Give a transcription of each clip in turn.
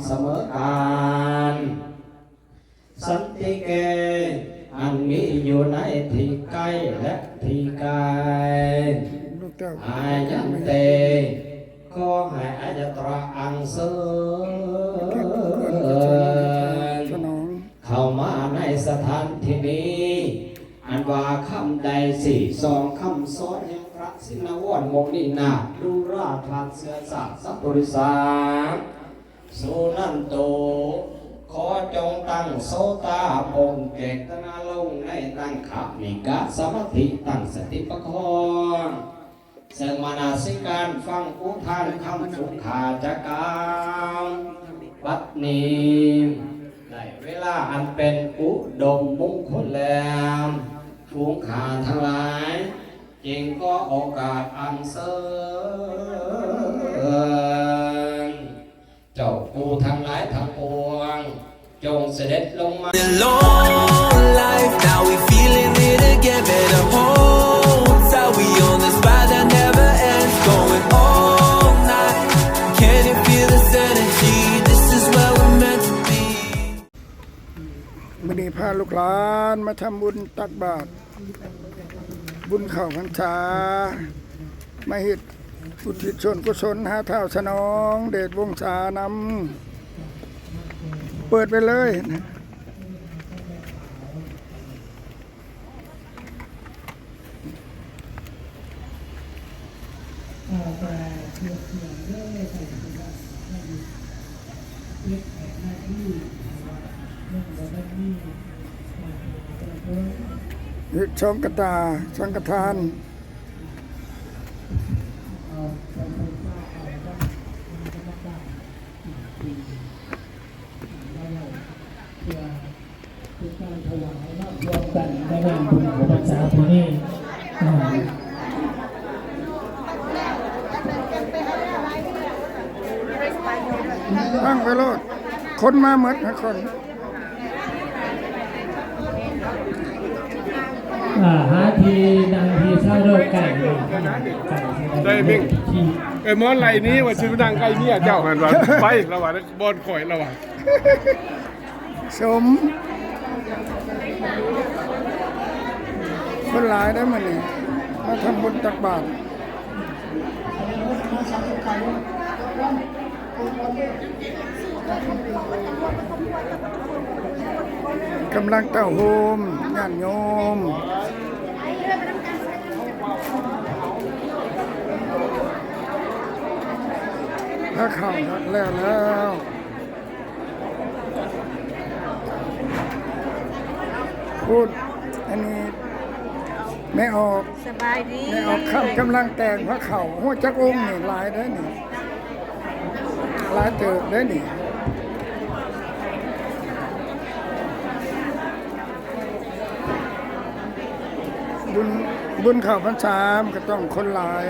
ສະເໝີການ ສັນຕິເກ ອັນມີຢູ່ໃນທີ່ໃກ້ ແລະ ທີ່ໄກ ອາຍັນເຕ ຂໍໃຫ້ອາຍະຕະອັງເຊີນ ເຂົ້າມາໃນສະຖານທີ່ນີ້ ອັນວ່າຄຳໃດສີ່ສອງຄຳສອນແຫ່ງພະຊິນນະວອນ ມຸນີນາດ ດູລາທານເຊື້ອຊາດສັບປຸລິສາ ສຸນັນໂຕ ຂໍຈົ່ງຕັ້ງໂສຕາປົງເຈດຕະນາລົງໃນນັງຄະນິກາສະມາທິ ຕັ້ງສະຕິປະຄອງ ເຊິ່ງມະນະສິການຟັງອຸທານຄຳຝູງຂ້າຈະກ່າວ ບັດນີ້ໄດ້ເວລາອັນເປັນອຸດົມມຸງຄຸນແລ້ວ ຝູງຂ້າທັງຫຼາຍ ຈຶ່ງຂໍໂອກາດອັນເຊີນ ເຈົ້າຜູ້ທັງຫຼາຍທັງປວງ ຈົ່ງສະເດັດລົງມາ Long life, now we feeling it again. Better hold tight, we on this ride that never ends. Going all night, can you feel this energy? This is where we're meant to be. ມື້ນີ້ພາລູກຫຼານມາທຳບຸນຕັກບາດ ບຸນເຂົ້າພັນສາ ມາເຮັດອຸທິດສ່ວນກຸສົນຫາທ້າວສະໜອງເດດວົງສານຳ. ເປີດໄປເລີຍ. ເຮັດຊອງກະຕາ ສັງກະທານ. ເປັນການຖວາຍເນາະ ຮ່ວມກັນໃນງານບຸນເຂົ້າພັນສາປີນີ້. ອ່າ ຕັ້ງໄວ້ໂລດ ຄົນມາໝົດ ໃຫ້ຄົນ ອ່າ ຫາທີ່ນັ່ງທີ່ເຊົາເດີ ໃກ້ ໃກ້ ໄດ້ເມັກ ທີ່ ເອີ ໝໍໄລ່ໜີວ່າຊິໄປນັ່ງໃກ້ເມຍເຈົ້າ ແມ່ນວ່າ ໄປລະວ່າ ບ່ອນຂ້ອຍລະວ່າ. ສົມ ຄົນຫຼາຍເດ້ມື້ນີ້ ມາທຳບຸນຕັກບາດ. ກຳລັງເຕົ້າໂຮມຍາດໂຍມ ພາເຂົ້າແລ້ວແລ້ວ. ພຸ້ນ ອັນນີ້ແມ່ອອກ ສະບາຍດີ ແມ່ອອກຄຳກຳລັງແຕ່ງພາເຂົ້າ. ໂອ້ ຈັກອົງນີ້ ຫຼາຍເດ້ນີ້ ຫຼາຍເຕີບເດ້ນີ້. ບຸນ ບຸນເຂົ້າພັນສາມັນກໍຕ້ອງຄົນຫຼາຍ.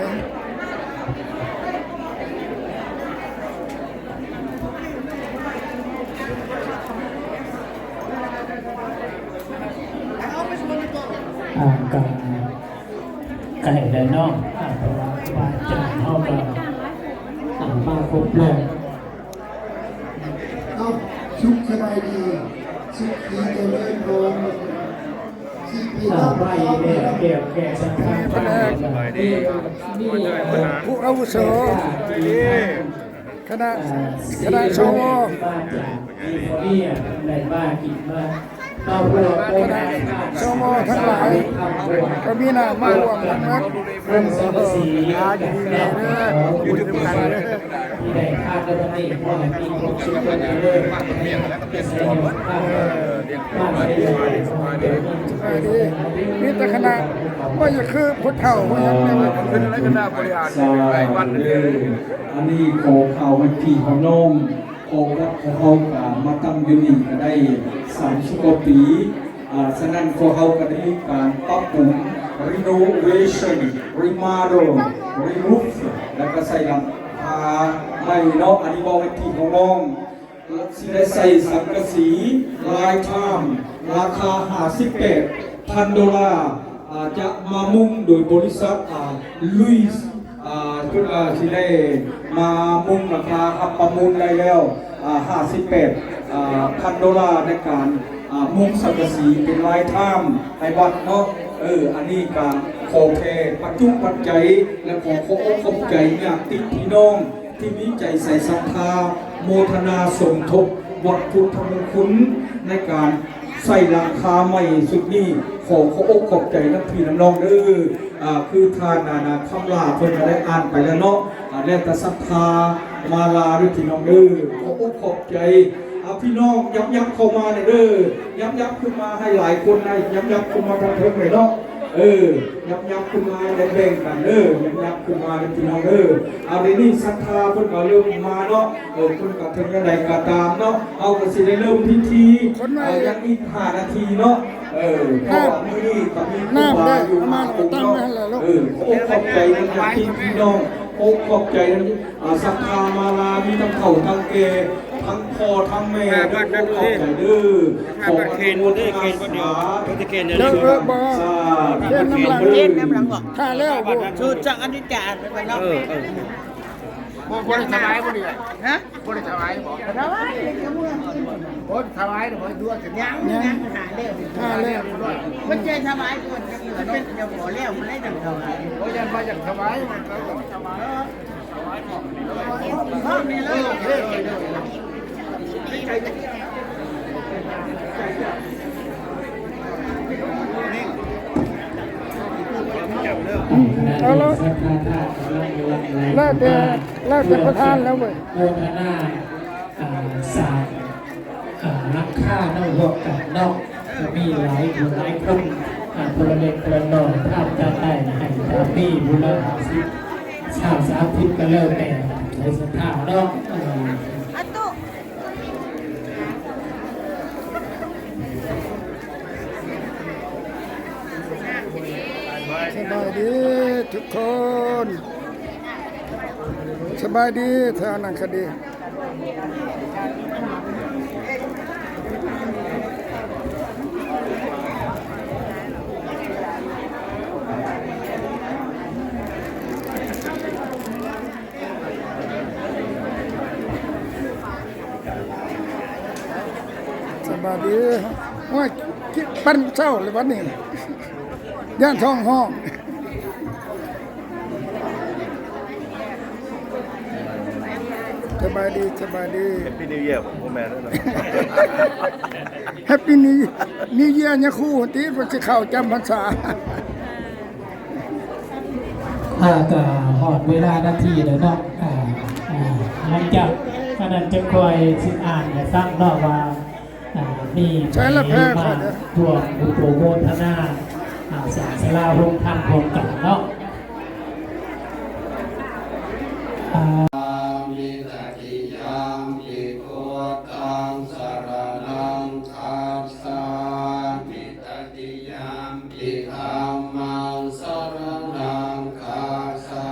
ອ່າ ກໍໃກ້ແລ້ວເນາະ ອ່າ ເພາະວ່າຄຮູບາອາຈານເຮົາກໍ ອ່າ ມາຄົບແລ້ວ. ເອົ້າ ສຸກສະບາຍດີ ສຸກດີຈະເລີນພອນ ສິດພິທັກ ອ່າ ໄປແລ້ວ ແກ້ວແກ່ສັດທາ ສະບາຍດີ ມີ ມີ ຜູ້ອາວຸໂສ ຄະນະ ອ່າ ຄະນະ ສວ ມາຈາກແຄລິຟອນເນຍ ໄດ້ມາກິນມາ ຄະນະ ສວ ທັງຫຼາຍ ກໍມີໜ້າມາຮ່ວມກັນໝົດ. ອ່າ ຢູ່ດີມີແຮງເດີ ຢູ່ນຳກັນເດີ. ມີແຕ່ຄະນະ ບໍ່ຢາກຄືຜູ້ເຖົ້າຜູ້ຫຍັງແນວນັ້ນ ເປັນຄະນະບໍລິຫານຫຼາຍວັດເລີຍ. ອັນນີ້ຂໍຂ່າວໃຫ້ພີ່ຂອງນ້ອງ ເພາະວັດຂອງເຮົາກະມາຕັ້ງຢູ່ນີ້ກະໄດ້ສາມສິບກວ່າປີ ອາ ສະນັ້ນພວກເຮົາກະໄດ້ມີການປັບປຸງ renovation remodel remove ແລ້ວກະໃສ່ຫຼັງຄາໃໝ່ເນາະ. ອັນນີ້ເວົ້າໃຫ້ພີ່ຂອງນ້ອງ ຊິໄດ້ໃສ່ສັງກະສີລາຍທາມ ລາຄາຫ້າສິບແປດພັນໂດລາ ອາ ຈະມາມຸງໂດຍບໍລິສັດ ອາ ລຸຍ ອາ ເພິ່ນວ່າຊິໄດ້ມາມຸງຫຼັງຄາ ຮັບປະມູນໄດ້ແລ້ວ. ອ່າ ຫ້າສິບແປດ ອ່າ ພັນໂດລາ ໃນການ ອ່າ ມຸງສັງກະສີເປັນລາຍທາງໃຫ້ວັດເນາະ. ເອີ ອັນນີ້ກະຂໍແຜ່ປັດຈຸປັດໄຈ ແລະ ຂໍຂອບອົກຂອບໃຈຍາດຕິພີ່ນ້ອງທີ່ມີໃຈໃສສັດທາ ໂມທະນາສົມທົບວັດພຸດທະມຸງຄຸນ ໃນການໃສ່ຫຼັງຄາໃໝ່ຊຸດນີ້. ຂໍຂອບອົກຂອບໃຈນຳພີ່ນຳນ້ອງເດີ. ອ່າ ຄືທ່ານ ອ່າ ນາງຄຳຫຼ້າເພິ່ນກະໄດ້ອ່ານໄປແລ້ວເນາະ. ອ່າ ແລ້ວແຕ່ສັດທາມາລາເດີພີ່ນ້ອງເດີ. ຂອບອົກຂອບໃຈ ອ່າ ພີ່ນ້ອງ ຍັບໆເຂົ້າມາແດ່ເດີ. ຍັບໆຂຶ້ນມາໃຫ້ຫຼາຍຄົນໄດ້ ຍັບໆຂຶ້ນມາທາງເທິງເລີຍເນາະ. ເອີ ຍັບໆຂຶ້ນມາ ແບ່ງໆກັນເດີ. ຍັບໆຂຶ້ນມາເດີພີ່ນ້ອງເດີ. ອ່າ ດຽວນີ້ສັດທາເພິ່ນກະເລີ່ມມາເນາະ. ເອີ ເພິ່ນກະເຖິງຈັ່ງໃດກະຕາມເນາະ ເຮົາກະຊິໄດ້ເລີ່ມພິທີ ຄົນໃໝ່ ອ່າ ຍັງອີກຫ້ານາທີເນາະ. ເອີ ເພາະວ່າມື້ນີ້ກະມີ ນ້ຳ ຄູບາ ເດ້ ຢູ່ ເອົາມາ ຫ້າອົງເນາະ. ເອີ ຂອບອົກຂອບໃຈນຳຍາດຕິພີ່ນ້ອງ ຂອບອົກຂອບໃຈນຳ ອ່າ ສັດທາມາລາ ມີທັງເຖົ້າທັງແກ່ ທັງພໍ່ທັງແມ່ເດີ. ຂອບໃຈເດີ. ຂອບອະນຸໂມທະນາສາທຸ ເອີ ເອີ ບໍ່ ສາທຸ ເຄນນຳຫຼັງ ເຄນນຳຫຼັງບໍ່ ຖ້າແລ້ວບໍ່ ສູດຈັກອະນິດຈາ ເອີ ເອີ ບໍ່ ບໍ່ໄດ້ຖວາຍບໍ່ນີ້ ຮະ? ບໍ່ໄດ້ຖວາຍບໍ່? ຖວາຍ ໂອ້ ຖວາຍແລ້ວບໍ່? ຍັງ ຍັງ ຍັງ ຫາແລ້ວ ຫາແລ້ວ ເພິ່ນຊິຖວາຍກ່ອນ ເພິ່ນເປັນເຈົ້າຂອງແລ້ວ ເພິ່ນໄດ້ຈັງຖວາຍ. ໂອ້ ຢ້ານວ່າຢາກຖວາຍ ມັນກໍຕ້ອງຖວາຍ. ເອົາລະ ແລ້ວແຕ່ ແລ້ວແຕ່ປະທານແລ້ວເວີຍ. ໂມທະນາ ອ່າ ສ້າງ ອ່າ ຫຼັງຄາເນາະ ຮ່ວມກັນເນາະ. ກະມີຫຼາຍຜູ້ຫຼາຍຄົນ ອ່າ ຄົນລະເລັກຄົນລະນ້ອຍ ທານຈາກໄດ້ໃຫ້ ກະມີຜູ້ລະຫ້າສິບ ຊາວ ສາມສິບ ກະແລ້ວແຕ່ໃຈສັດທາເນາະ. ເອີ ສະບາຍດີທຸກຄົນ ສະບາຍດີ ແຖວນັ້ນກະດີ. ສະບາຍດີ. ໂອ້ຍ ປັ່ນເຊົ້າເລີຍບັດນີ້ ຢ້ານທ້ອງຮ້ອງ. ສະບາຍດີ ສະບາຍດີ. ແຮັບປີ້ນິວເຢຍບໍ່? ບໍ່ແມ່ນເນາະ. ແຮັບປີ້ນິວເຢຍ ນິວເຢຍຍາຄູຕິ ເພິ່ນຊິເຂົ້າຈຳພັນສາ. ອ່າ ກະຮອດເວລານາທີແລ້ວເນາະ. ອ່າ ອ່າ ຫຼັງຈາກອັນນັ້ນຈະຄ່ອຍຊິອ່ານໃຫ້ຟັງເນາະວ່າ ອ່າ ມີໃຜມາຮ່ວມອະນຸໂມທະນາ ອ່າ ສ້າງສາລາໂຮງທຳຮ່ວມກັນເນາະ. ອ່າ ສາມິ ຕະຕິຍາມປິ ພຸດທັງ ສະລະນັງ ຄັດສາມິ ຕະຕິຍາມປິ ທຳມັງ ສະລະນັງ ຄັດສາ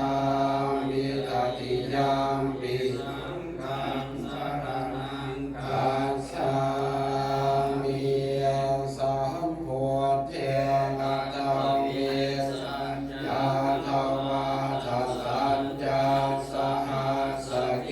ມິ ຕະຕິຍາມປິ ສັງຄັງ ສະລະນັງ ຄັດສາມິ ສຳພຸດເທ ອະຖະເມ ສະ ຍາທະວາທະສັນຈາ ສະຫັດສະເກ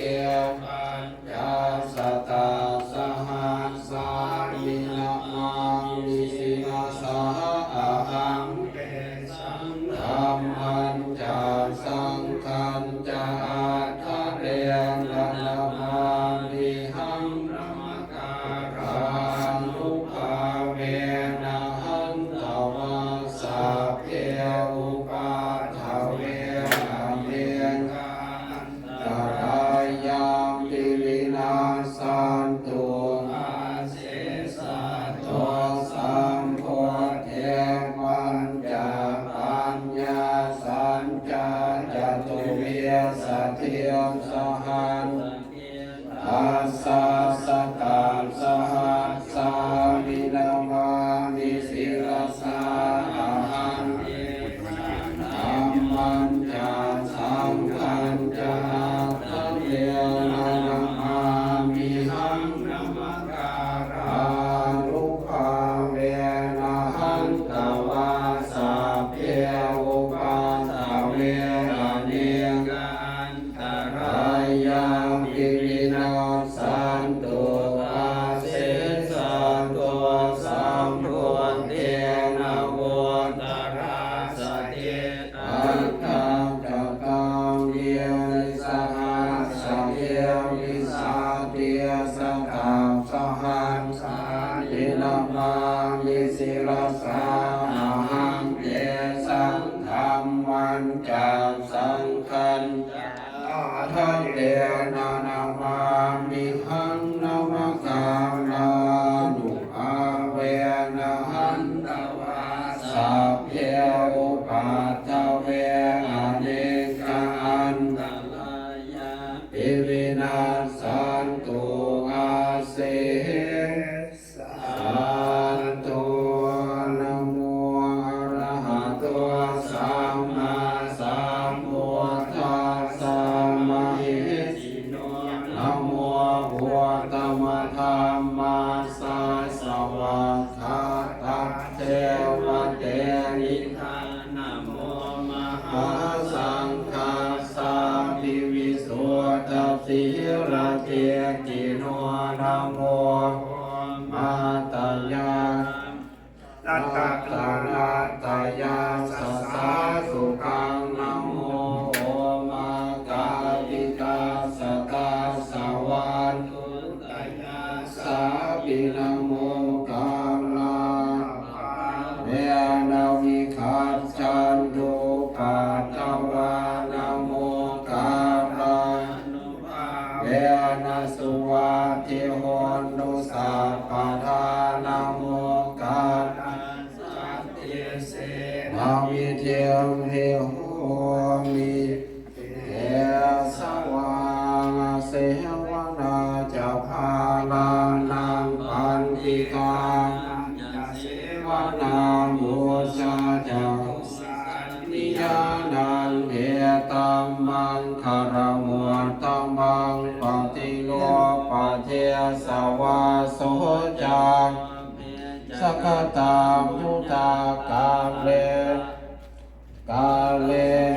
ສາທຸ ນະໂມ ອະລະຫະໂຕ ສຳມາສຳພຸດທັດສະ ມະເຫສິໂນ ນະໂມ ອຸດຕະມະທຳມັດສະ ສະຫວັດ ຄະຕະເທວະເຕມິທາ ນະໂມມະຫາສັງຄັດສາ ວິວິສຸດທະສີລະເຈຕິໂນ ນະໂມ ໂອມາຕະຍາ ຕະຕະນະຕະຍາສະສາສຸຄັງ ນະໂມ ໂອມາກາລິກາສະຕາສະຫວັດ ສາປິ ນະໂມ ກາລາປາເວນະ ວິຄັດຈັນຕຸປັດຕະວາ ນະໂມ ກາລານຸພາເວນະ ສຸວັດທິໂຫຕຸ ສັບປະທາ ນະໂມ ກາລາສັນຕິເສນະ ວິທິງ ວິໂຫມິ ເອສະວັງ ເສວະນາຈະພາລານັງ ປັນຕິການັງຈະເສວະນາ ປູຊາຈະ ສານິຍານັງ ເອຕັມມັງຄະລະມຸດຕະມັງ ປະຕິໂລມປະເທສະວາໂສຈາ ສະກະຕັງ ຍຸດທະກາເລ ກາເລ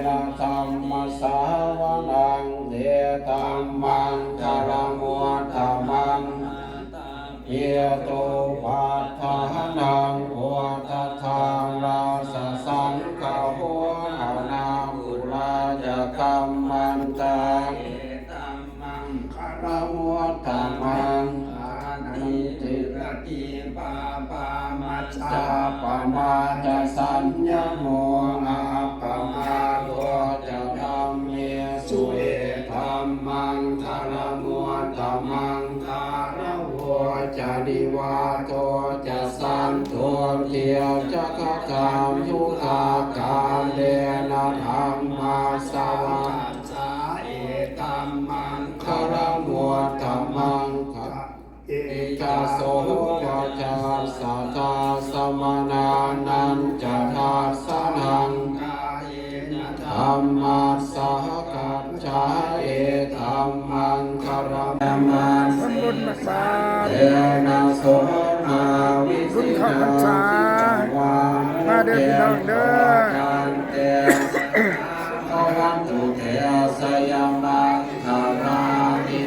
ນະ ທຳມະສາວະນັງ ເອຕັມມັງຄະລະມຸດຕະມັງ ເອຕຸປັດຖານັງ ພຸດທະທາລາສະສັງຄະໂຫ ອະນາຄຸລາຈະກັມມັນຕາ ເອຕັມ ມັງຄະລະມຸດຕະມັງ ອານັນຕິລະຕິປະປາມັດສະປະມາຈະສັນຍະໂມ ອັບປະມາໂດຈະທຳເມສຸ ເອຕັມມັງຄະລະມຸດຕະມັງ ກາລະໂວຈະນິວາໂທຈະສັນໂທ ເທວະຈັກຂະທາຍຸທາກາເລນະ ທຳມະສະວະ ສາ ເອຕັມມັງຄະລະມຸດຕະມັງ ກະເອຈະໂສວະຈັດສະທາສະມະນານັນຈະທັດສະນັງ ກາເຍນະທຳມະສະກັດຈາ ເອຕັມມັງຄະລະມຸດຕະມັງ ທຳບຸນມາສາ ເອນະໂສມາວິ ບຸນເຂົ້າພັນສາ ມາເດີພີ່ນ້ອງເດີ ພະວັນຕຸເຕ ໄຊຍະມັງຄະລານິ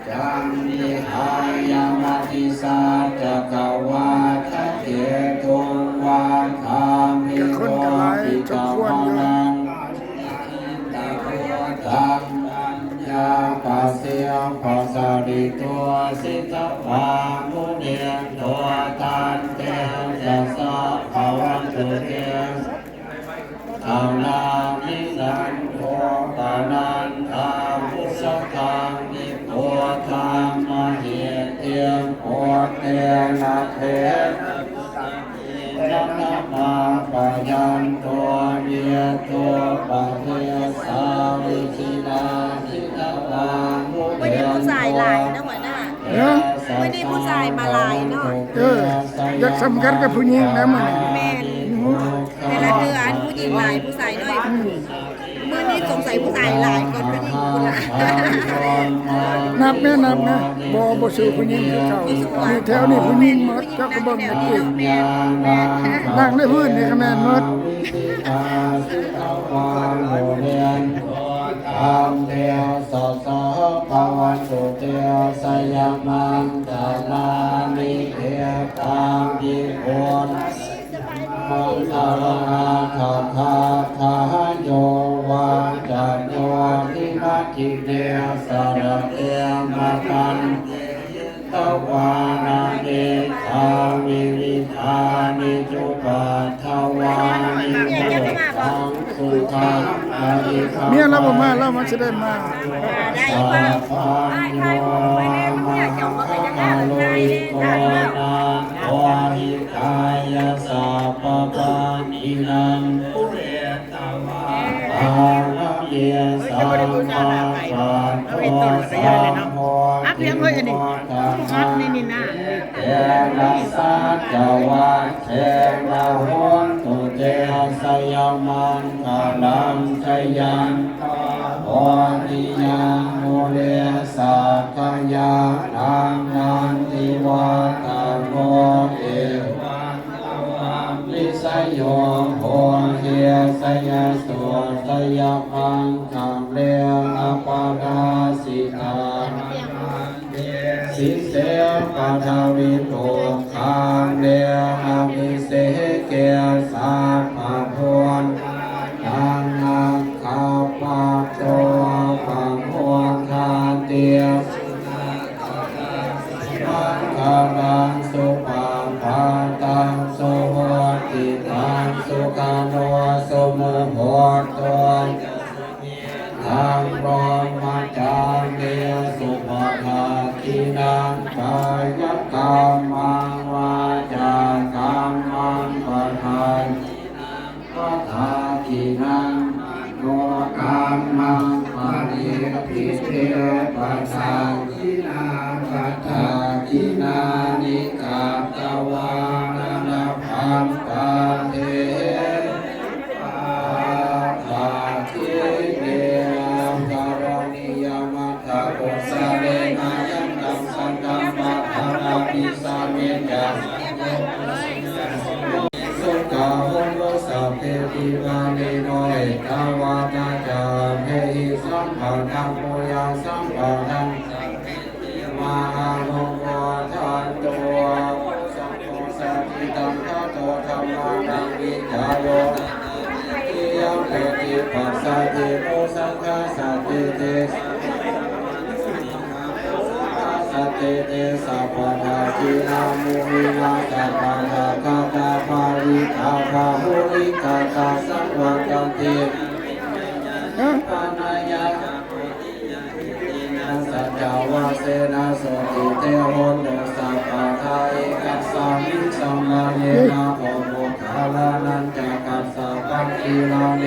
ຈັນຕິຫາຍະມະຕິສາຈັກກະວາທະເກຕຸງວາທາມິໂກ ພິກະວະນັງ ຕະໂກຕັງ ປັນຍາປະສິປະສາລິໂຕ ສິດຕະວາມຸນິນໂຕ ຕັນເຕຈະສະພະວັນຕຸເຕ ຄາລານິສັນໂທ ປະນັນທາບຸສະທາມິໂກ ທຳມະຫິຕິໂກ ເຕນະເທນະ ນະມາປະຍັນໂຕ ເຍໂຕປະເທສາວິຊິລາ ສິຕະວາ ມື້ນີ້ຜູ້ຊາຍຫຼາຍເນາະຫົວໜ້າ ເອີ ມື້ນີ້ຜູ້ຊາຍມາຫຼາຍເນາະ ເອີ ຢາກສຳຄັນກັບຜູ້ຍິງນະມື້ນີ້ ແມ່ນ ແຕ່ລະເທື່ອອັນຜູ້ຍິງຫຼາຍຜູ້ຊາຍໜ້ອຍ ອືມ ມື້ນີ້ສົງໄສຜູ້ຊາຍຫຼາຍກ່ອນຜູ້ຍິງພຸ້ນລະ ນັບແມ່ ນັບແມ່ ບໍ່ ບໍ່ສູ້ຜູ້ຍິງຄືເກົ່າ ຢູ່ແຖວນີ້ຜູ້ຍິງໝົດ ເຈົ້າກໍເບິ່ງໃຫ້ດີ ແມ່ນ ແມ່ນ ນັ່ງໃນພື້ນນີ້ກໍແມ່ນໝົດ ຕັນເຕສະສະພະວັນຕຸເຕ ໄຊຍະມັງຄະລານິ ເອຕາພິໂພຊະ ມັງຄະລະນາຄາຖາ ໂຍວາຈະໂຍ ທິນະກິເນສະລະເຕ ມະຕັນເຕ ຕະວານະເນ ຄາວິວິທານິ ຈຸປັດຖະວານິ ໂພດທັງ ສຸຂັງ ອະລິຄະ ເມຍລາວບໍ່ມາ ລາວມັນຊິໄດ້ມາ ສະພາໂຍ ມະຫາຄາລຸລິໂກ ນາໂຄ ຫິຕາຍະ ສັບພະປານິນາງ ປຸເຣ ອາລະເມ ສາມາກັດໂຕ ສາໂຫ ທິໂມທະ ພັດໃນນີ້ນະ ເຕນະສັດຈະວັດເຊນະໂຫຕຸເຕ ໄຊຍະມັງຄະລັງ ໄຊຍັນຕາ ໂພທິຍັງ ມູເລ ສັກຂະຍານັງ ນັນທິວາຕະໂນ ເອວັງ ວິສະໂຍ ໂພເຄ ໄຊຍະໂສ ໄຊຍະມັງຄະເລ ອະປະລາຊິຕາ ສິເສ ປະທະວິໂປຄາເລ ອະພິເສເກ ສັບພະພຸດທານັງ ອັກຂະປະໂຕ ປະໂມທາຕິ ມັງຄະລັງ ສຸປະພາຕັງ ສຸໂຫຕິຕັງ ສຸຂະໂນ ສຸມຸໂຫໂຕ ທັງ ໂຣມະຈາມິ ສຸປະທັກຂິນັງ ກາຍະກຳມັງ ວາຈາກຳມັງ ປະທັກຂິນັງ ພັດທະກຳມັງ ປະນິດຖິເຕ ປະທັກຂິນາ ປະທັກຂິນານິ ກັດຕະວານະ ລະພັນຕາເທ ປະທັກຂິເມ ກະລະນີຍະມັດ ຕະກຸດສະເລນະ ຍັງຕັງສັນທັງ ປະທານາພິສາເມຈະ ສຸຂະໂຫຕຸ ສັບເພ ພິບາລີໂນ ເອຕະວະຕະ ຈາເພຫິ ສັມປະທັງ ປຸນຍັງ ສຳປະທັງ ມາອະນຸໂມທັນຕຸ ສະໂພ ສະທິຕັງ ຄະໂຕ ທຳມະນັງ ວິຈະໂຍ ຕິຍາ ປະຕິປັດສະຕິ ໂມ ສັງຄາສະຕິ ເຕ ສະຕິ ເຕ ສະປະທາກິນາ ມຸນີນາ ສະປະທາຄະຕາ ພາວິຕາ ພາຫຸລິກາຕາ ສັງວັດຕັນຕິ ພານະຍາ ນາ ສັດຈະວະເສນະ ໂສຕິເຕ ໂຫຕຸ ສັບປະທາ ເອກັດສະມິງ ສະມະເນນະ ໂກ ໂມຄາລານັນຈະ ກັດສະປັງ ກິລາເມ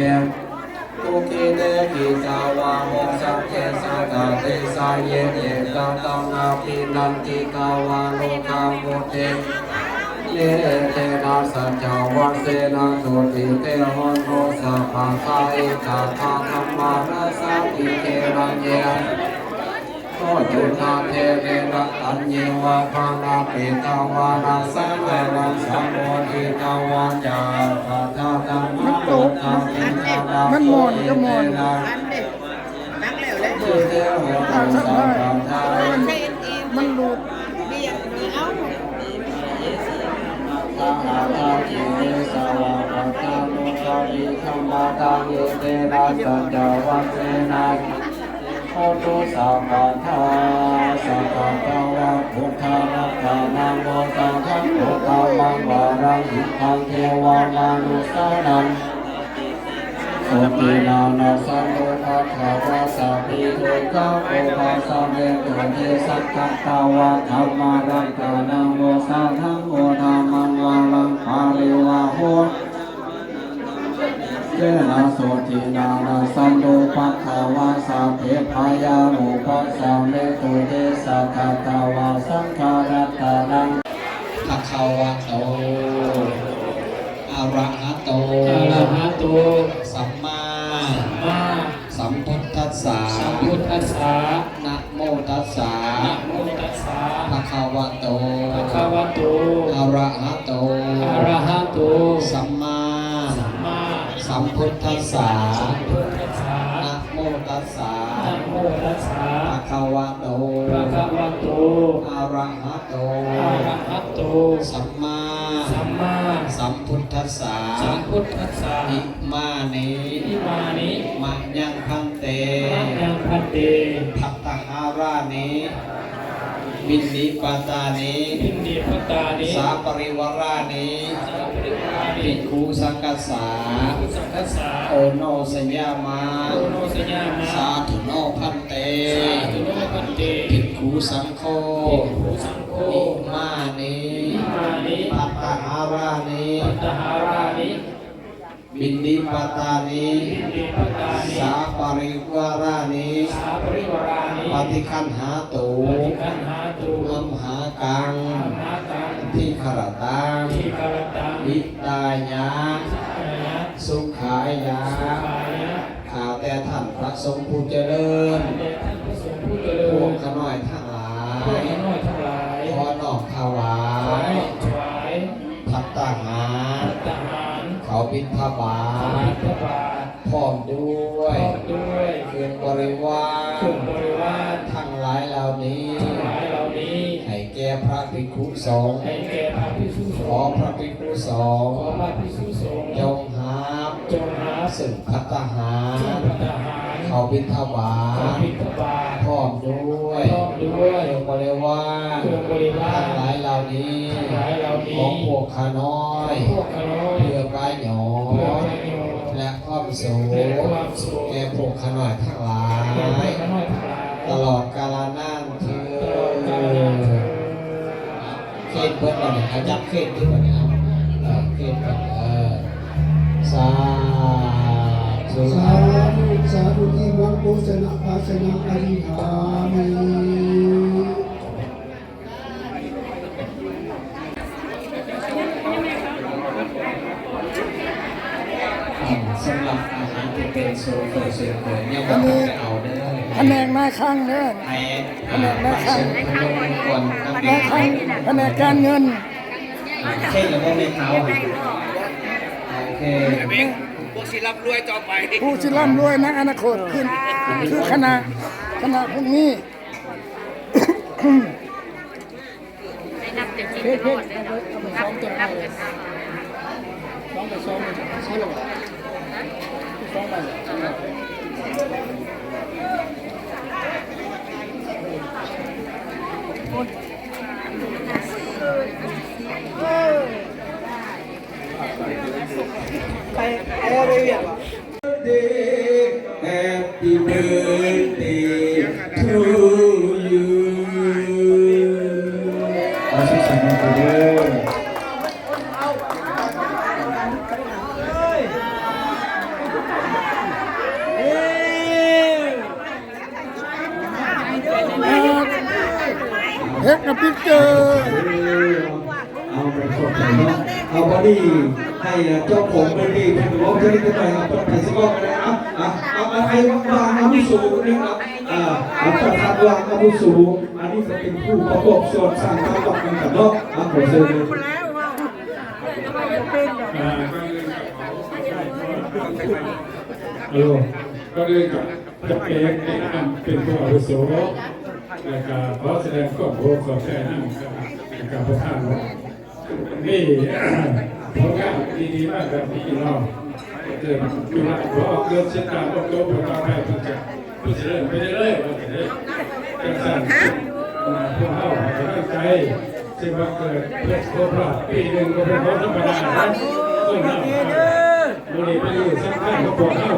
ທຸກຂິເຕ ກິດສາວາ ໂພ ສັງເຄ ສະຕະ ເຕສາ ເຢ ເອຕະຕັງ ອະພິນັນທິກາ ວາ ໂລກາ ມຸດເຕ ເນ ເອເຕນະ ສັດຈະວະເສນະ ໂສຕິເຕ ໂຫຕຸ ສັບປະທາ ເອຕະທະ ທຳມະຣາສາ ຕິເຄນະ ເຍ ໂຄ ຈຸນນາ ເທ ເນ ລັດຕັນເຍວະ ພາລາ ປິຕະວາ ນາ ສາລາລັງ ສຳໂພ ທິຕະວາ ຈາ ປະທາ ທຳມະ ມັນຕົກ ມັນໝົນກໍໝົນ ເອເຕນະ ອັນເດ ຕັກແລ້ວແຫຼະ ເດ ໂຫຕຸ ສັບປະທາ ມັນ ມັນຫຼຸດ ເບຍ ເອົາ ທະຫະທະກິເມ ສະວະ ປັດຕານຸສະຕິ ທຳມະຕັງ ເອເຕນະ ສັດຈະວັດເສນາ ໂຫຕຸ ສັບປະທາ ສັກກະຕະວະ ພຸດທະລັດຕະນັງ ໂລຕະທະໂກຕະ ທຳມັງ ວະລັງ ຫິຕັງ ເທວະມະນຸດສານັງ ໂສຕິນາ ນະສັນຕຸ ພະຄະວາ ສາພິໂຕ ຈາໂກ ພະສະເມຕຸ ເຕ ສັກກະຕະວະ ທຳມະລັດຕະນັງ ໂລຕະທະໂກຕະ ທຳມັງ ວະລັງ ປະລິວາໂຫ ເສນາ ໂສຕິນາ ນະສັນຕຸ ພະຄະວາ ສາເພພະຍາໂມ ພະສະເມຕຸ ເຕ ສັກກະຕະວະ ສັງຄະລັດຕະນັງ ພະຄະວະໂຕ ອະລະຫະໂຕ ອະລະຫະໂຕ ສຳມາ ສຳມາ ສຳພຸດທັດສາ ສຳພຸດທັດສາ ນະໂມຕັດສາ ນະໂມຕັດສາ ພະຄະວະໂຕ ພະຄະວະໂຕ ອະລະຫະໂຕ ອະລະຫະໂຕ ສຳມາ ສຳມາ ສຳພຸດທັດສາ ສຳພຸດທັດສາ ນະໂມຕັດສາ ນະໂມຕັດສາ ພະຄະວະໂຕ ພະຄະວະໂຕ ອະລະຫະໂຕ ອະລະຫະໂຕ ສຳມາ ສຳມາ ສຳພຸດທັດສາ ສຳພຸດທັດສາ ອິມານິ ອິມານິ ມະຍັງພັນເຕ ມະຍັງພັນເຕ ພັດຕະຫາລານິ ບິນດີປະຕານິ ບິນດີປະຕານິ ສາປະລິວາລານິ ສາປະລິວາລານິ ພິກຂຸສັງຄັດສາ ພິກຂຸສັງຄັດສາ ໂອໂນຊະຍາມາ ໂອໂນຊະຍາມາ ສາທຸໂນພັນເຕ ສາທຸໂນພັນເຕ ພິກຂຸສັງໂຄ ພິກຂຸສັງໂຄ ອິມານິ ອິມານິ ພັດຕະຫາລານິ ພັດຕະຫາລານິ ບິນດີປະຕານິ ບິນດີປະຕານິ ສາປະລິວາລານິ ສາປະລິວາລານິ ປະຕິຄັນຫາຕຸ ປະຕິຄັນຫາຕຸ ອັມຫາ ຕັງ ອະມະຕັງ ທິຄະຣະຕັງ ທິຄະຣະຕັງ ຫິຕາຍະ ຫິຕາຍະ ສຸຂາຍະ ສຸຂາຍະ ຂ້າແຕ່ທ່ານພະສົງຜູ້ຈະເລີນ ຂ້າແຕ່ທ່ານພະສົງຜູ້ຈະເລີນ ພວກຂ້ານ້ອຍທັງຫຼາຍ ພວກຂ້ານ້ອຍທັງຫຼາຍ ຂໍນ້ອມຖວາຍ ຂໍນ້ອມຖວາຍ ພັດຕາຫານ ພັດຕາຫານ ເຂົ້າບິນທະບາດ ເຂົ້າບິນທະບາດ ພ້ອມດ້ວຍ ພ້ອມດ້ວຍ ເຄື່ອງບໍລິວານ ເຄື່ອງບໍລິວານ ທັງຫຼາຍເຫຼົ່ານີ້ ທັງຫຼາຍເຫຼົ່ານີ້ ໃຫ້ແກ່ພະພິກຂຸສົງ ໃຫ້ແກ່ພະພິກຂຸສົງ ຂໍພະພິກຂຸສົງ ຂໍພະພິກຂຸສົງ ຈົ່ງຮັບ ຈົ່ງຮັບ ຊຶ່ງພັດຕາຫານ ຊຶ່ງພັດຕາຫານ ເຂົ້າບິນທະບາດ ເຂົ້າບິນທະບາດ ພ້ອມດ້ວຍ ພ້ອມດ້ວຍ ເຄື່ອງບໍລິວານ ເຄື່ອງບໍລິວານ ທັງຫຼາຍເຫຼົ່ານີ້ ທັງຫຼາຍເຫຼົ່ານີ້ ຂອງພວກຂ້ານ້ອຍ ຂອງພວກຂ້ານ້ອຍ ເພື່ອປະໂຫຍດ ເພື່ອປະໂຫຍດ ແລະ ຄວາມສຸກ ແລະ ຄວາມສຸກ ແກ່ພວກຂ້ານ້ອຍທັງຫຼາຍ ແກ່ພວກຂ້ານ້ອຍທັງຫຼາຍ ຕະຫຼອດກາລະນານເທີ້ນ ຕະຫຼອດກາລະນານເທີ້ນ. ເຄດເບິດບັດນີ້ ອາ ຈັບເຄດເບິດບັດນີ້ ເອົາ ເອີ ເຄດເບິດ ເອີ ສາທຸ ສາທຸ ສາທຸ ອິມັງໂພຊະນະພາຊະນັງ ອະທິຖາມິ. ອ່າ ສຳລັບອາຫານທີ່ເປັນສ່ວນເກີນ ສ່ວນເກີນ ຍັງບໍ່ທັນໄດ້ເອົາເດີ ພະແນກນາຍຄັງເດີ ໃຫ້ ພະແນກນາຍຄັງ ອ່າ ພະສົງພະນົມກ່ອນກັບ ນາຍຄັງ ພະແນກການເງິນ ອ່າ ເຄດແລ້ວບໍ່ແມ່ຂາວ ໂອເຄ ຜູ້ຊິລ່ຳລວຍຕໍ່ໄປ ຜູ້ຊິລ່ຳລວຍໃນອະນາຄົດ ຄື ຄືຄະນະ ຄະນະພວກນີ້. ໄດ້ນັບແຕ່ທີ່ຕະຫຼອດເລີຍເນາະ ນັບ ນັບເປັນ Happy birthday to you. ຂໍສຸກສັນວັນເກີດເດີ. ເຮັດ ເຮັດ Happy birthday. ເອົາ ໄປຂອບໃຈເນາະ ເອົາ ບັດນີ້ໃຫ້ເຈົ້າຂອງເພິ່ນນີ້ເພິ່ນເວົ້າຈັກນິດໜ້ອຍ ເອົາ ເພິ່ນຊິເວົ້າກັນເລີຍ ເອົາ ເອົາ ເອົາ ໃຫ້ວ່າງອາວຸໂສເນາະ ອ່າ ເອົາ ປະທານວ່າງອາວຸໂສ ອັນນີ້ກໍເປັນຜູ້ປະກອບສ່ວນສ້າງທາງວັດນຳກັນເນາະ ອ່າ ຂໍເຊີນເລີຍ ອ່າ ເອີ ກໍເລີຍກັບ ຈຳເປັນເປັນອັນເປັນຜູ້ອາວຸໂສ ແລະກະຂໍສະແດງຄວາມເຄົາລົບຂອບໃຈນຳ ແລະກະປະທານວ່າມີຜົນງານດີໆມາແບບນີ້ເນາະ ເກີດຈຸລະບໍ່ເກີດເສຍຕາບໍ່ເກີດຜົນຕໍ່ໄປເພິ່ນກະເພິ່ນຊິເລີ່ມໄປເລື້ອຍໆວ່າຊັ້ນເດີ ຈັ່ງຊັ້ນ ພວກເຮົາໃຫ້ກຳລັງໃຈ ຊິມາເກີດເພື່ອສຸຂະພາບ ປີໜຶ່ງກໍເປັນຂອງທຳມະດານະ ເອີ ມື້ນີ້ເປັນມື້ສຳຄັນຂອງພວກເຮົາ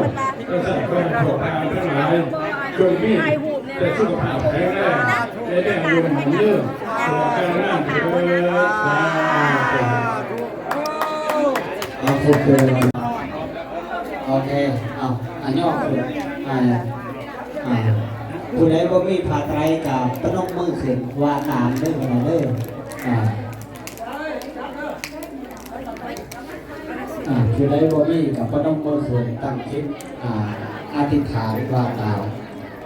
ກະສັດຂອງພວກທ່ານທັງຫຼາຍ ຈົ່ງມີແຕ່ສຸຂະພາບແຂງແຮງ ແລະແນມຢູ່ໝັ້ນຍືນ ຕະຫຼອດການນານເທີ້ນ ສາທຸ. ເອົາ ໂອເຄ ເອົາ ອາ ຍໍຂຶ້ນ ອາ ອ່າ ຜູ້ໃດບໍ່ມີຜ້າໄຕຣກະປະນົມມືຂຶ້ນວ່າຕາມເດີ ເດີ ອ່າ ອ່າ ຜູ້ໃດບໍ່ມີກະປະນົມມືຂຶ້ນ ຕັ້ງຈິດ ອ່າ ອະທິຖານວ່າຕາມ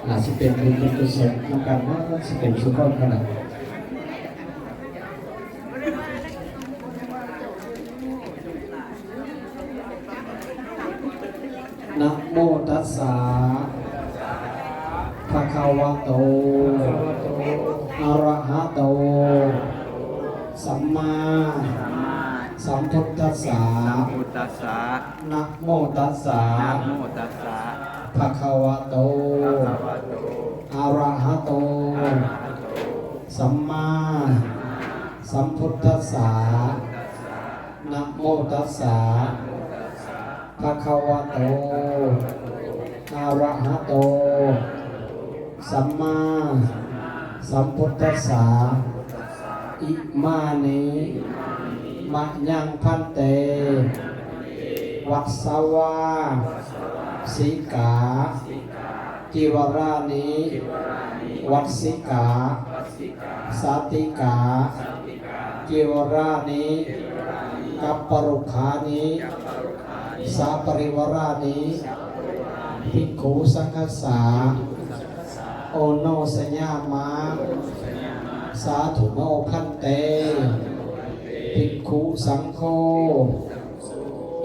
ອ່າ ຊິເປັນບຸນເປັນກຸສົນນຳກັນເນາະ ຊິເປັນສຸຂອງຂະນະ. ນະໂມຕັດສະ ພະຄະວະໂຕ ອະຣະຫະໂຕ ສຳມາ ສຳພຸດທັດສະ ນະໂມຕັດສະ ພະຄະວະໂຕ ອະຣະຫະໂຕ ສຳມາ ສຳພຸດທັດສະ ນະໂມຕັດສະ ພະຄະວະໂຕ ອະຣະຫະໂຕ ສຳມາ ສຳພຸດທັດສະ ອິມານິ ມະຍັງພັນເຕ ວັດສະວາ ສິກາ ຈິວະຣານິ ວັດສິກາ ສາຕິກາ ຈີວະຣານິ ກັບປະລຸກຂານິ ສາປະລິວະຣານິ ພິກຂຸສັງຄັດສາ ໂອໂນສະຍາມະ ສາທຸໂນພັນເຕ ພິກຂຸສັງໂຄ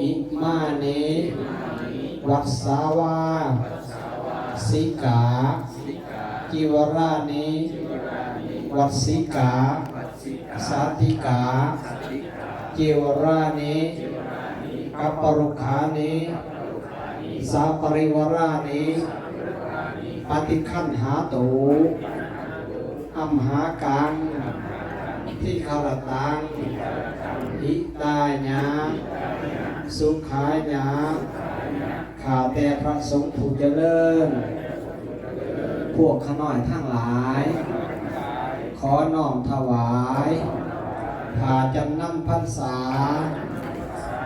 ອິມານິ ວັດສາວາ ສິກາ ຈີວະຣານິ ວັດສິກາ ສາຕິກາ ຈີວະຣານິ ກັບປະລຸກຂານິ ສາປະລິວະຣານິ ປະຕິຄັນຫາຕຸ ອັມຫາກັງ ທິຄະລະຕັງ ຫິຕາຍະ ສຸຂາຍະ ຂ້າແຕ່ພະສົງຜູ້ຈະເລີນ ພວກຂ້ານ້ອຍທັງຫຼາຍ ຂໍນ້ອມຖວາຍ ຜ້າຈຳນຳພັນສາ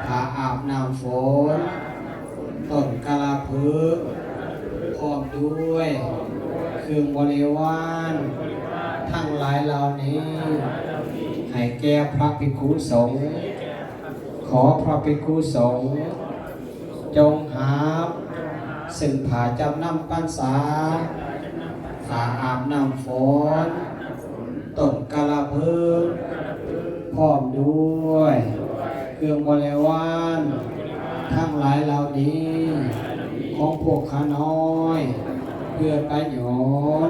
ຜ້າອາບນ້ຳຝົນ ຕົ້ນກາລະພຶກ ພ້ອມດ້ວຍເຄື່ອງບໍລິວານທັງຫຼາຍເຫຼົ່ານີ້ ໃຫ້ແກ່ພະພິກຂຸສົງ. ຂໍພະພິກຂຸສົງ ຈົ່ງຫາບຊຶ່ງຜ້າຈຳນຳພັນສາ, ຜ້າອາບນ້ຳຝົນ, ຕົ້ນກາລະພຶກ, ພ້ອມດ້ວຍເຄື່ອງບໍລິວານທັງຫຼາຍເຫຼົ່ານີ້ ຂອງພວກຂ້ານ້ອຍ ເພື່ອປະໂຫຍດ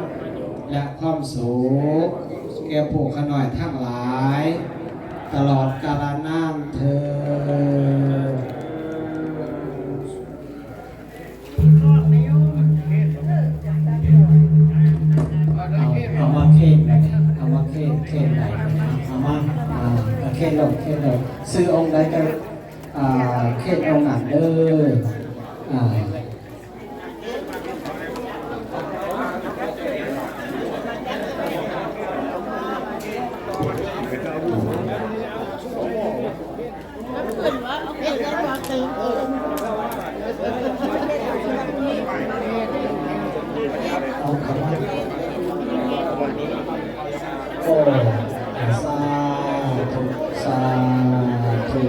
ແລະ ຄວາມສຸກແກ່ພວກຂ້ານ້ອຍທັງຫຼາຍ ຕະຫຼອດກາລະນານເທີນ. ເອົາ ເອົາມາເຄນໄດ້ ເອົາມາເຄນ ເຄນໄດ້ ເອົາມາ ອ່າ ເຄນໂລດ ເຄນໂລດ ຊື່ອົງໃດກໍ ອ່າ ເຄນອົງນັ້ນເດີ ອ່າ. ໂອ້ ສາທຸ ສາທຸ.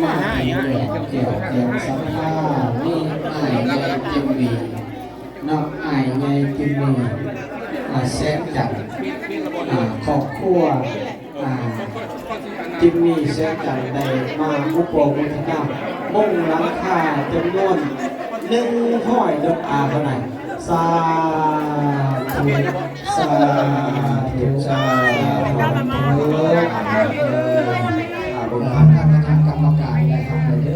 ມາໃຫ້ແລ້ວແກ້ວແກ່ນສັດທາ ມີອ້າຍໃຫຍ່ຈິມມີ ເນາະ ອ້າຍໃຫຍ່ຈິມມີ ອ່າ ແສງຈັນ ອ່າ ຄອບຄົວ ອ່າ ຈິມມີ ແສງຈັນ ໄດ້ມາອຸປະໂມທະນາມຸງຫຼັງຄາຈຳນວນໜຶ່ງຮ້ອຍດອນລາເທົ່ານັ້ນ. ສາທຸ ສາທຸ ສາທຸ ເອີ ອ່າ ບຸນທຳຄະນະກຳມະການໄດ້ຮັບເດີ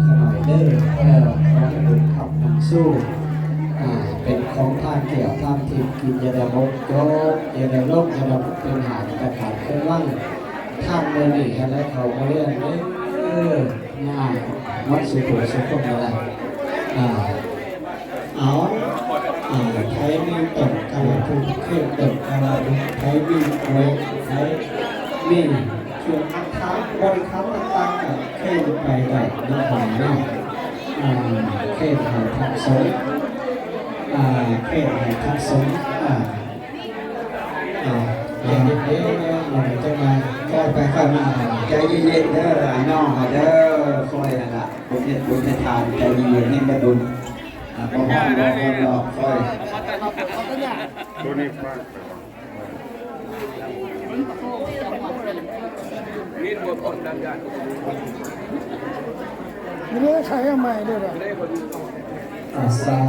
ຂ້ານ້ອຍເດີ ເອີ ຂໍໃຫ້ບຸນທຳນຳສູ່ ອ່າ ເປັນຂອງທານແກ້ວທານທິບ ກິນຢ່າໄດ້ໝົດ ຈົກຢ່າໄດ້ລົງ ຢ່າໄດ້ເປັນຫາກຕະຂາດເຄື່ອງວັງ ທານມື້ນີ້ໃຫ້ໄຫຼເຂົ້າບໍ່ລຽນເດີ ຍາມໝົດສູ່ຜູ້ສູ່ຄົນນັ້ນແຫຼະ ອ່າ. ເອົາ ອ່າ ໃຜມີຕົ້ນກາລະພຸກ ເຄນຕົ້ນກາລະບຸກ ໃຜມີກວຍ ໃຜມີເຄື່ອງອັດຖະບໍລິຂານຕ່າງໆ ກໍເຄນໄປໄດ້ນະ ອ່າ ເນາະ ອ່າ ເຄນໃຫ້ພະສົງ ອ່າ ເຄນໃຫ້ພະສົງ ອ່າ ອ່າ ໃຈເຢັນໆ ເດີ ຄ່ອຍໄປຄ່ອຍມາ ໃຈເຢັນໆ ເດີ ອ້າຍນ້ອງເຮົາເດີ ຄ່ອຍຫັ້ນລະ ບຸນເຮັດບຸນເຮັດທານ ໃຈເຢັນໆ ເຮັດໄດ້ບຸນ ອ່າ ບໍ່ຮ້ອນບໍ່ຮ້ອນດອກ ຄ່ອຍ ໂຕນີ້ຟັງ ມີເລື່ອງໃຊ້ໃໝ່ເດ້ອ ອ່າ ສາ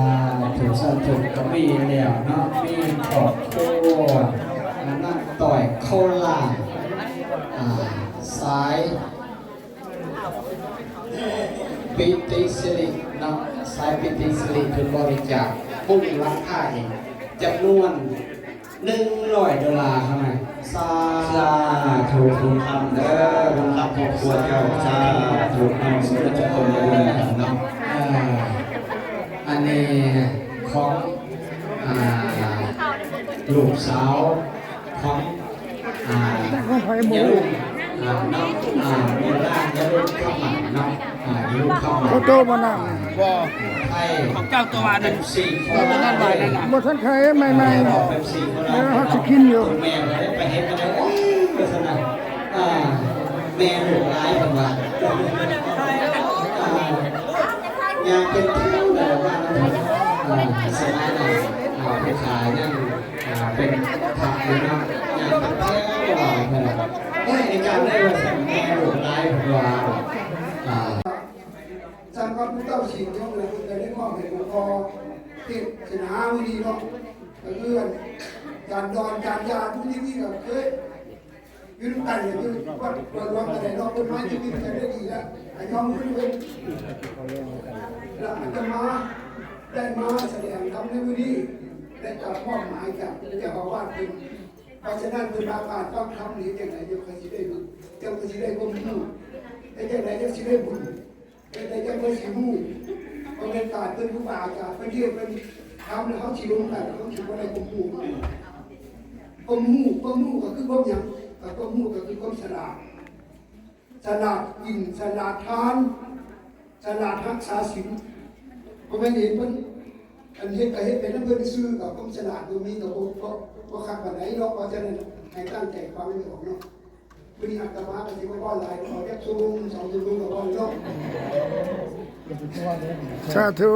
ທຸ ສາທຸ ກໍມີແລ້ວເນາະ ມີຄອບຄົວ ອ່າ ນາງຕ້ອຍ ໂຄລາ ອ່າ ສາຍ ປິຕິສິລິເນາະ ສາຍປິຕິສິລິ ເພິ່ນບໍລິຈາກມຸງຫຼັງຄາເອງ ຈຳນວນໜຶ່ງຮ້ອຍດອນລາເທົ່ານັ້ນ. ສາ ສາທຸ ບຸນທຳເດີ ບຸນທຳຄອບຄົວເຈົ້າ ສາທຸ ນຳສຸດຈະຄົນບຸນເນາະ ເອີ ອັນນີ້ຂອງ ອ່າ ລູກສາວຂອງ ອ່າ ຂອງໃຜໝູ່ ຍາລຸງ ອ່າ ເນາະ ອ່າ ແມ່ນນາງ ແລະ ລູກຄຳໝັ້ນເນາະ ອ່າ ລູກຄຳໝັ້ນ ໂຕບໍ່ນາງ ບໍ່ ຂອງເຈົ້າຕົວວ່ານັ້ນ ເປັນສີ່ຄົນ ຕົວນັ້ນວ່ານັ້ນນະ ບໍ່ທັນຂາຍໃໝ່ໆ ເປັນສີ່ຄົນ ແລ້ວເຮົາຊິກິນຢູ່ ແມ່ກໍໄດ້ໄປເຮັດກັນໄດ້ ເອີ ວ່າຊັ້ນນະ ອ່າ ແມ່ລູກຫຼາຍເພິ່ນວ່າ ອ່າ ຍ່າງເປັນແຖວແລ້ວວ່າ ອ່າ ສະໄໝນັ້ນ ອ່າ ຜູ້ຂາຍຍັງ ອ່າ ເປັນພະຢູ່ເນາະ ຍ່າງເປັນແຖວວ່າ ເອີ ໃນການໄດ້ວ່າຊັ້ນ ແມ່ລູກຫຼາຍເພິ່ນວ່າ ອ່າ ສຳລັບຜູ້ເຈົ້າສິງເນາະ ເພິ່ນກໍໄດ້ມອບໃຫ້ຫຼວງພໍ່ເທດສະໜາມື້ນີ້ເນາະ ກໍຄືອາຈານດອນ ອາຈານຢາ ຜູ້ທີ່ນີ້ກໍເຄີຍ ຢູ່ນຳກັນ ຢູ່ວັດ ວັດ ວັດໃດເນາະ ເພິ່ນມາຢູ່ນຳກັນໄດ້ດີແລ້ວ ອາຍອມເພິ່ນ ແລ້ວອາດຈະມາ ໄດ້ມາສະແດງທຳໃນມື້ນີ້ ໄດ້ຮັບມອບໝາຍຈາກເຈົ້າອາວາດເພິ່ນ ເພາະສະນັ້ນເພິ່ນວ່າການຟັງທຳນີ້ເຮັດຈັ່ງໃດຈັ່ງຄ່ອຍຊິໄດ້ບຸນ ຈັ່ງຄ່ອຍຊິໄດ້ຄວາມຮູ້ ເຮັດຈັ່ງໃດຈັ່ງຊິໄດ້ບຸນ ເຮັດຈັ່ງໃດຈັ່ງຄ່ອຍຊິຮູ້ ບໍ່ແມ່ນການເພິ່ນຄູບາອາຈານເພິ່ນເທດເພິ່ນທຳແລ້ວເຮົາຊິລົງໄປ ເຮົາຊິບໍ່ໄດ້ຄວາມຮູ້ ຄວາມຮູ້ ຄວາມຮູ້ກໍຄືຄວາມຫຍັງ? ກໍຄວາມຮູ້ກໍຄືຄວາມສະຫຼາດ ສະຫຼາດກິນ ສະຫຼາດທານ ສະຫຼາດຮັກສາສິນ ບໍ່ແມ່ນເຫັນເພິ່ນ ອັນເຮັດກໍເຮັດໄປນຳເພິ່ນຊື່ໆ ກໍຄວາມສະຫຼາດບໍ່ມີ ກໍບໍ່ ບໍ່ ບໍ່ຄັກປານໃດເນາະ ເພາະສະນັ້ນໃຫ້ຕັ້ງໃຈຟັງໄວ້ອອກເນາະ ມື້ນີ້ອາດຕະມາກໍຊິບໍ່ເວົ້າຫຼາຍ ເອົາຈັກຊົ່ວໂມງສອງຊົ່ວໂມງກໍພໍເນາະ ສາທຸ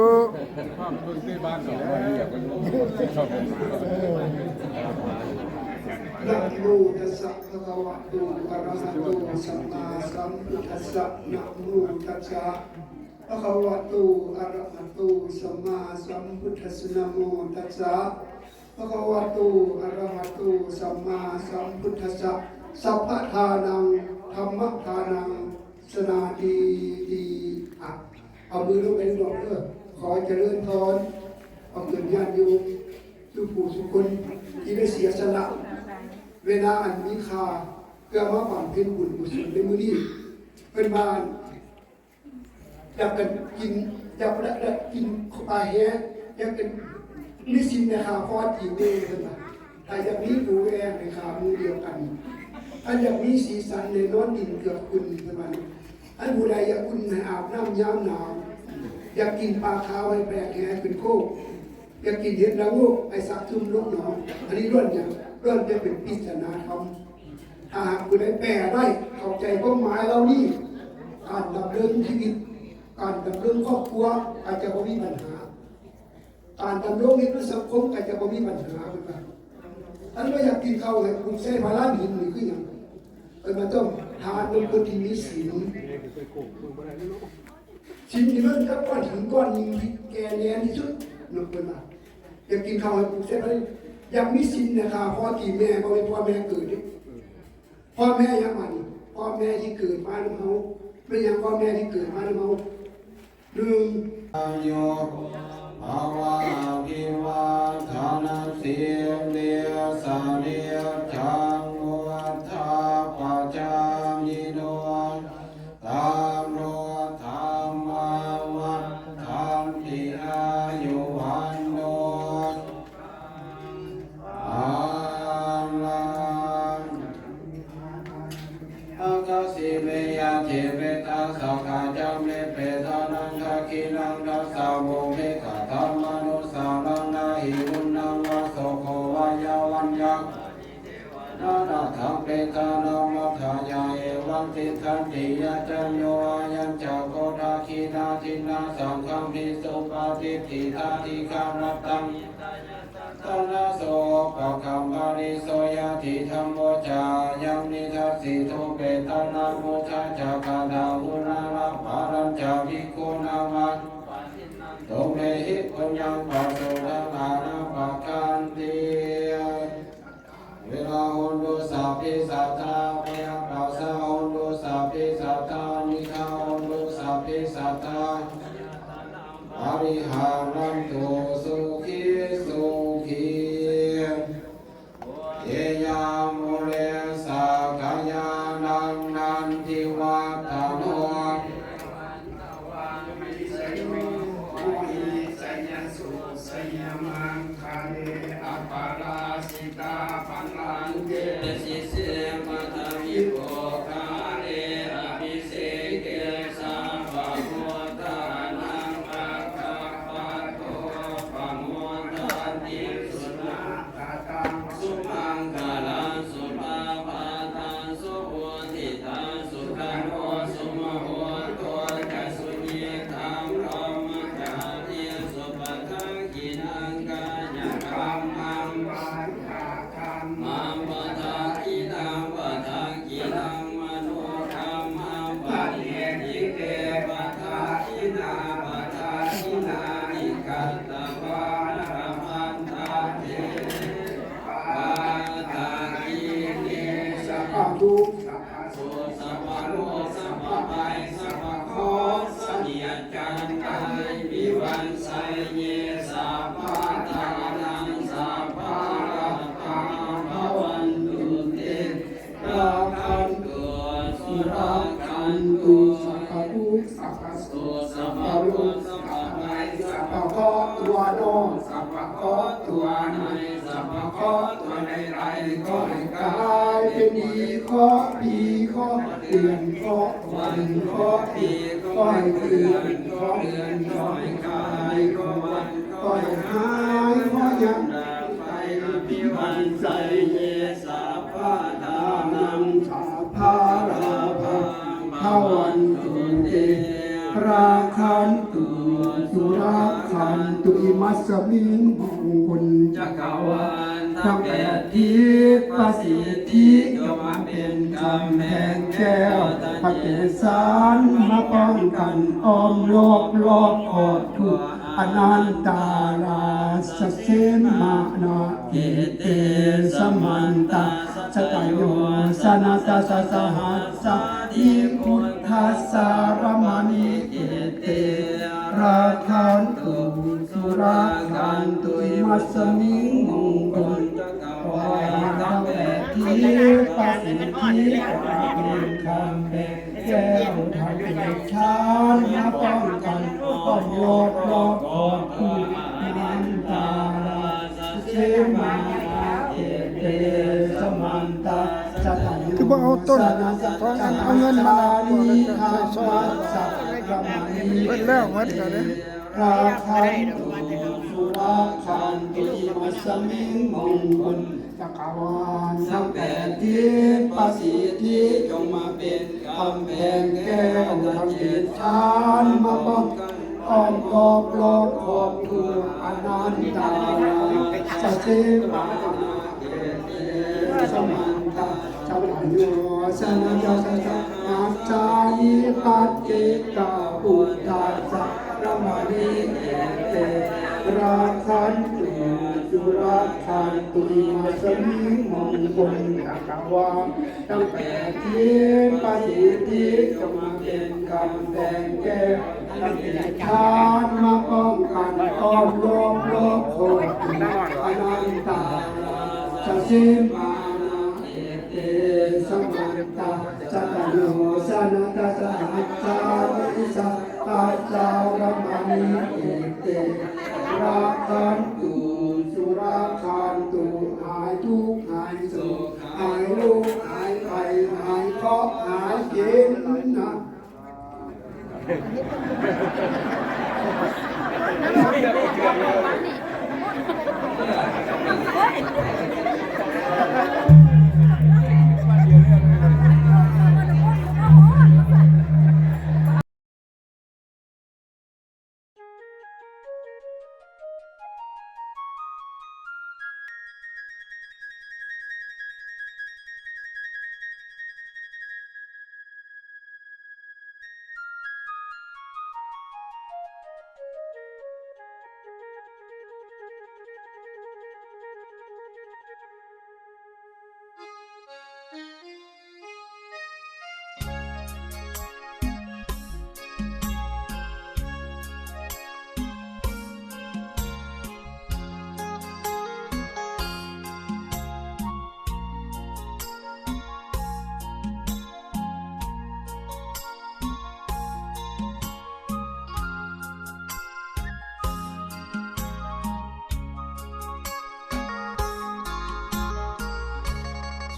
ນະໂມຕັດສະ ພະຄະວະໂຕ ອະລະຫະໂຕ ສຳມາສຳພຸດທັດສະ ນະໂມຕັດສະ ພະຄະວະໂຕ ອະລະຫະໂຕ ສຳມາສຳພຸດທັດສະ ນະໂມຕັດສະ ພະຄະວະໂຕ ອະລະຫະໂຕ ສຳມາສຳພຸດທັດສະ ສັບພະທານັງ ທຳມະທານັງ ສະນາທີ ທີ ອະ ເອົາມືລົງໄປເລີຍ ຂໍຈະເລີນພອນ ເອົາເກີດຍາດໂຍມທຸກຜູ້ທຸກຄົນທີ່ໄດ້ເສຍສະຫຼະເວລາອັນມີຄ່າ ເພື່ອມາບຳເພັນບຸນກຸສົນໃນມື້ນີ້ ເພິ່ນວ່າ ຢາກກັນກິນ ຢາກ ຢາກ ຢາກກິນປາແຮ ຢາກກັນມີສິນໃນຂາພໍຕີແມ່ ເພິ່ນວ່າ ຖ້າຢາກມີປູແອໃນຂາໝູ່ດຽວກັນ ຄັນຢາກມີສີສັນໃນນອນດິນເກືອບຂຸ່ນ ເພິ່ນວ່າ ຄັນຜູ້ໃດຢາກອຸ່ນໃຫ້ອາບນ້ຳຍາມໜາວ ຢາກກິນປາຂາວໃຫ້ແບກແຫຂຶ້ນໂຄກ ຢາກກິນເຫັດລະໂງກໃຫ້ສັກຊຸ່ມລົງໜອງ ອັນນີ້ລ້ວນຫຍັງ? ລ້ວນແຕ່ເປັນປິດສະໜາທຳ. ຖ້າຫາກຜູ້ໃດແປໄດ້ ເຂົ້າໃຈຄວາມໝາຍເຫຼົ່ານີ້ ການດຳເນີນຊີວິດ ການດຳເນີນຄອບຄົວ ອາດຈະບໍ່ມີບັນຫາ ການດຳລົງເຮັດໃນສັງຄົມ ອາດຈະບໍ່ມີບັນຫາ ເພິ່ນວ່າ ອັນບໍ່ຢາກກິນເຂົ້າໃຫ້ຜູກໃສ່ພາລານຫີນນີ້ຄືຫຍັງ? ເພິ່ນວ່າຕ້ອງທານນຳຄົນທີ່ມີສິນ ສິນນີ້ມັນກັບກ້ອນຫີນກ້ອນໜຶ່ງທີ່ແກ່ແໜ້ນທີ່ສຸດເນາະ ເພິ່ນວ່າ ຢາກກິນເຂົ້າໃຫ້ຜູກໃສ່ ຢາກມີສິນນະຄະ ພໍ່ຕີແມ່ ບໍ່ແມ່ນພໍ່ແມ່ເກີດເດ້ ພໍ່ແມ່ຫຍັງບາດນີ້ ພໍ່ແມ່ທີ່ເກີດມານຳເຮົາ ແມ່ນຫຍັງພໍ່ແມ່ທີ່ເກີດມານຳເຮົາ ໜຶ່ງ ອາຍຸ ພະວະ ອາພິວາທະນະສີລິສະນິດຈັງ ວຸດທາປະຈາຍິໂນ ທາໂນ ທຳມະວັດທັນຕິ ອາຍຸວັນໂນ ສຸຂັງ ພະລັງ ອາຄາສີເມຍາທິເມທາສະກາຈາເມເປຕານັງ ທັກຂິນັງ ທັດສະໂມເມກະທຳມະນຸດສານັງ ນາຫິວຸນນັງວາໂສໂຄວາຍາວັນຍັງ ນານາທັງເປຕານັງມັດຖາຍາ ເອວັງຕິດທັນຕິຍະຈະໂຍ ອາຍັນຈະໂກ ທັກຂິນາທິນນາສັງຄຳພິ ສຸປະຕິດຖິດາທິການະຕັງ ຕະນະໂສ ປະກຳມະນິໂສ ຍາທິທຳໂມຈາຍັງນິທັດສິໂຕ ເປຕານັງມຸດທາຈະກະດາຫຸນາລະປາລັນຈະ ພິກຂຸນາມານຸປາທິນນາ ໂຕເມຫິ ປຸນຍັງປະໂສດາທານາປະການຕິ ເວລາໂຫນຕຸ ສັບພິສັດທາ ພະຍາປັດສາໂຫນຕຸ ສັບພິສັດທາ ນິກາໂຫນຕຸ ສັບພິສັດທາ ປະລິຫາຣັນຕຸ ສຸຂີ ສຸຂີ ເອຍະ ມຸເຣ ສັກກະຍານັງ ນັນທິວັດທະໂນ ສະຍະ ສະຍະມັງຄະເລ ອະປະລາຊິຕາ ພະລັນເຕ ສິເສ ປະທະວິໂພຄາ ທຸກ ສັບພະໂສກ ສັບພະໂລກ ສັບພະໄພ ສັບພະເຄາະ ສະເໜຽດຈັນໄກ ວິວັນໄຊເຍ ສັບພະທານັງ ສັບພະລັບພັງ ພະວັນຕຸ ເຕ ລັກຂັນຕຸ ສຸລັກຂັນຕຸ ສັບພະທຸກ ສັບພະໂສກ ສັບພະໂລກ ສັບພະໄພ ສັບພະເຄາະຕົວນອກ ສັບພະເຄາະຕົວໃນ ສັບພະເຄາະຕົວໃດໆ ຂໍໃຫ້ກາຍເປັນດີ ເຄາະດີ ເຄາະເດືອນ ເຄາະວັນ ເຄາະປີ ຂໍໃຫ້ເຄື່ອນ ເຄາະເດືອນ ຂໍໃຫ້ຄາຍ ເຄາະວັນ ຂໍໃຫ້ຫາຍ ຂໍຍັງໄປ ວິວັນໄຊເຍ ສັບພະທານັງ ສັບພະລາພັງ ພະວັນຕຸ ເຕ ລັກຂັນຕຸ ສຸລັກຂັນຕຸ ອິມັດສະມິງ ມົງກຸນຈັກກະວານ ທັງແປດທິດ ປະສິດທິ ຈົ່ງມາເປັນກຳແພງແກ້ວ ພະເກດສານ ມາປ້ອງກັນ ອ້ອມລອບ ລອບຂອບທົ່ວ ອະນັນຕາລາສະເສມານະ ເອເຕ ສະມັນຕາ ສະຕະໂຍ ສະນັດຕະ ສະສະຫັດສາ ທິຄຸດທັດສາ ຣະມະນີ ເອເຕ ລັກຂັນຕຸ ສຸລັກຂັນຕຸ ອິມັດສະມິງ ມົງກຸນຈັກກະວານ ທັງແປດທິດ ປະສິດທິ ກຳແພງ ແກ້ວ ທັງເຈັດຊັ້ນ ມາປ້ອງກັນ ອ້ອມລອບ ລອບຂອບ ອະນັນຕາລາ ສະເສມານະ ເອເຕ ສະມັນຕາ ສະຕະໂຍ ຄືບໍ່ເອົາຕົ້ນຂອງອັນເອົາເງິນມານຳ ສະນັດຕະ ສະສະຫັດສາ ຣະມະນີ ເພິ່ນແລ້ວໝົດແລ້ວເດ້ ລັກຂັນຕຸ ສຸລັກຂັນຕຸ ອິມັດສະມິງ ມົງກຸນ ຈັກກະວານ ທັງແປດທິດ ປະສິດທິ ຈົ່ງມາເປັນກຳແພງແກ້ວ ທັງເຈັດຊັ້ນ ມາປ້ອງກັນ ອ້ອມລອບ ລອບຂອບທົ່ວ ອະນັນຕາລາ ສະເສມານະ ເອເຕ ສະມັນຕາ ສະຕະໂຍ ສະນັດຕະ ສະສະຫັດສາ ວິພັດຕິກາ ພຸດທັດສາ ຣະມະນີ ເອເຕ ລັກຂັນຕຸ ສຸລັກຂັນຕຸ ອິມັດສະມິງ ມົງກຸນຈັກກະວານ ທັງແປດທິດ ປະສິດທິ ຈົ່ງມາເປັນກຳແພງແກ້ວ ທັງເຈັດຊັ້ນ ມາປ້ອງກັນ ອ້ອມລອບ ລອບຂອບທົ່ວ ອະນັນຕາລາ ສະເສມານະ ເອເຕ ສະມັນຕາ ສະຕະໂຍ ສະນັດຕະ ສະຫັດສາ ວິພັດທັດສາ ຣະມະນີ ເອເຕ ລັກຂັນຕຸ ສຸລັກຂັນຕຸ ຫາຍທຸກ ຫາຍໂສກ ຫາຍໂລກ ຫາຍໄພ ຫາຍເຄາະ ຫາຍເຄນນະ.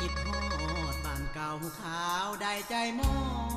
ຄິດຮອດບ້ານເກົ່າຂາວ ໄດ້ໃຈມອງ